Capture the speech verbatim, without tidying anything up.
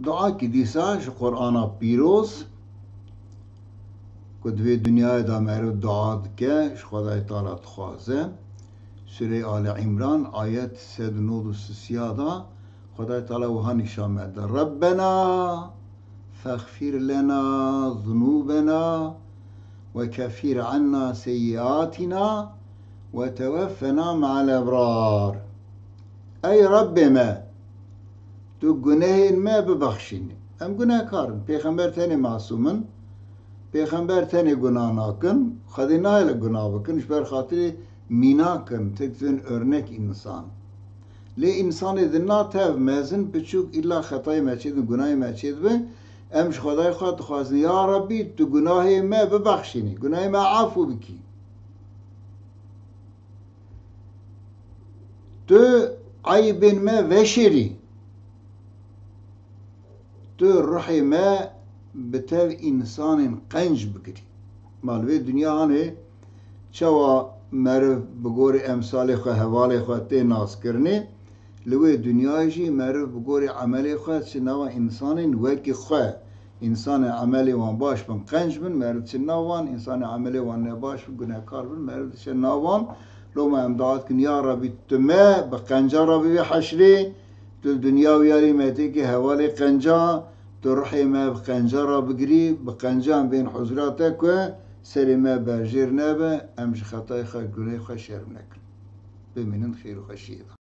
Duakî dîsa ji Qur'ana pîroz ku di vê dinyayê de meriv dua dike, ji Xwedayê Teala dixwaze. Sûreyê Ali Îmran, ayet sed û nod û sisiya de Xwedayê Teala wiha nîşan me dide: Rebbena fexfir lena zunûbena ve kefir anna seyyiatîna ve teweffena me'al ebrar. Ey Rebbê me, tu gunehên me bibexşînî. Em gunehkar in. Pêxember tenê masûm in. Pêxember tenê gunah nakin. Xwedê nahêle gunah bikin. Ji ber xatirê mînak in. Tek dibin örnek însan. Lê însanê di na tev, mezin, piçûk, îlla xetayê me çêdibin, gunahê me çêdibe. Em ji Xwedayê xwe dixwazin, ya Rebbî, tu gunahê me bibexşînî, gunahê me afû bikî. Tu eybên me veşêrî. Tu ruhê me bi tev însanên qenc bigirî. Ma li vê dinya hanê çawa meriv bi gorî emsalê xwe, hevalê xwe tê naskirinê, li wê dinyayê jî meriv bi gorî emelê xwe çi nava însanên wekî xwe. Însanên emelê wan baş bin, qenc bin, meriv çi nav wan, însanên emelê wan nebaş bin, gunehkar bin, meriv diçe nav wan. Loma em dua dikin, ya Rebî, tu me bi qenca re bibî heşrê, tu li dinya wiyarî me têkî hevalê qenca, tu ruhê me bi qenca re bigirî, bi qenca em bên huzura te ku serê me berjêr nebe, em ji xetayê xwe, gunehê xwe şerm nekin. Bimînin xêr û xweşiyê de.